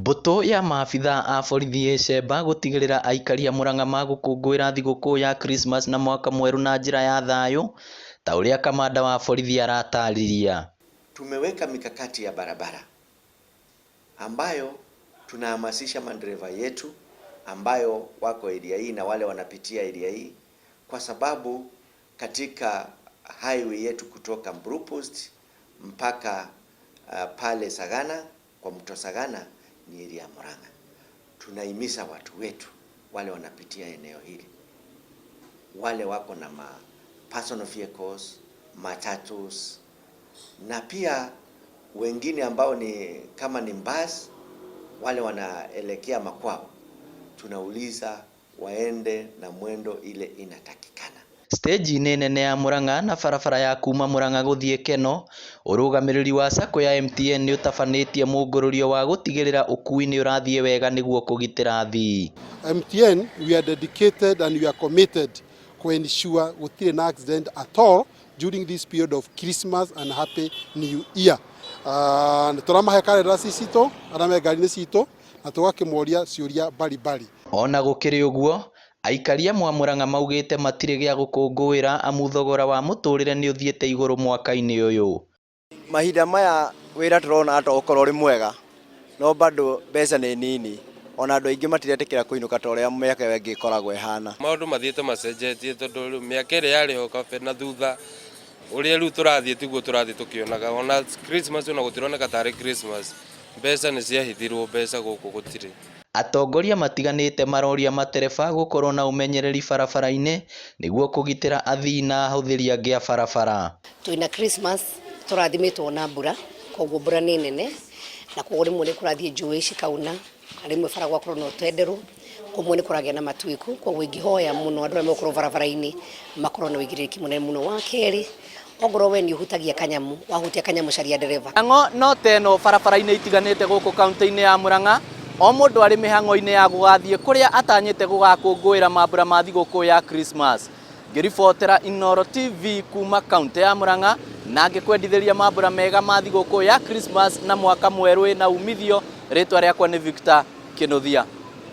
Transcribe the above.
Mbũtũ ya maabithaa a borithi ĩ Cemba gũtigĩrĩra aikari a Murang'a magũkũngũĩra thigũkũ ya Krismas na mwaka mwerũ na njĩra ya thayũ ta ũrĩa kamanda wa borithi aratarĩria. Tumeweka mikakati ya barabara ambayo tunahamasisha madereva yetu ambayo wako area hii na wale wanapitia area hii, kwa sababu katika highway yetu kutoka Mbrupust mpaka pale Sagana kwa mto Sagana ni area ya Murang'a. Tunahimiza watu wetu wale wanapitia eneo hili, wale wako na ma personal vehicles, matatus na pia wengine ambao ni kama ni basi wale wanaelekea makwao, tunauliza waende na mwendo ile inatakikana. Steji-inĩ nene ya Murang'a na barabara ya kuma Murang'a gũthiĩ Keno, ũrũgamĩrĩri wa Sacco ya MTN nĩũtabanĩtie mũngũrũrio wa gũtigĩrĩra ũkui nĩũrathiĩ wega nĩguo kũgitĩra athii. MTN, we are dedicated and we are committed to ensure gũtirĩ na accident at all during this period of Christmas and Happy New Year. Nĩ tũramahe karendaraci citũ arĩa me ngari-inĩ citũ na tũgakĩmoria ciũria mbalimbali. Ona gũkĩrĩ ũguo, aikari amwe a Murang'a maugĩte matirĩ gĩa gũkũngũĩra amu thogora wa mũtũrĩre nĩũthiĩte igũrũ mwaka-inĩ ũyũ. Mahinda maya wĩra tũrona ta ũkorwo ũrĩ mwega no bado mbeca nĩ nini, ona andũ aingĩ matiretĩkĩra kũinũka ta ũrĩa mĩaka ĩyo ĩngĩ ĩkoragwo ĩhana. Maũndũ mathiĩte macenjetie tondũ rĩu mĩaka ĩrĩa yarĩ ho kabere na thutha ũrĩa rĩu tũrathiĩ tiguo tũrathiĩ tũkĩonaga. Ona Christmas ona gũtironeka tarĩ Christmas, mbeca nĩ ciahithirwo, mbeca gũkũ gũtirĩ. Atongoria matiganĩte maroria matereba gũkorwo na ũmenyereri barabara-inĩ nĩguo kũgitĩra athii na ahũthĩri angĩ a barabara. Twĩna Christmas tũrathimĩtwo na mbura, koguo mbura nĩ nene na koguo rĩmwe nĩ kũrathiĩ njũĩ cikauna na rĩmwe bara gwakorwo na ũtenderũ, kũmwe nĩ kũragĩa na matuĩku. Koguo ingĩhoya mũno andũ arĩa megũkorwo barabara-inĩ makorwo na ũigĩrĩrĩki mũnene mũno. Wa kerĩ, ongorwo we nĩ ũhutagia kanyamũ, wahutia kanyamũ caria ndereba. Mĩhang'o no ta ĩno barabara-inĩ itiganĩte gũkũ kaunti-inĩ ya Murang'a, o mũndũ arĩ mĩhang'o-inĩ ya gũgathiĩ kũrĩa atanyĩte gũgakũngũĩra mambura ma thigũkũ ya Christmas. Ngĩribotera Inooro TV kuma kaunti ya Murang'a na ngĩkwendithĩria mambura mega ma thigũkũ ya Christmas na mwaka mwerũ wĩna umithio, rĩtwa rĩakwa nĩ Victor Kĩnuthia.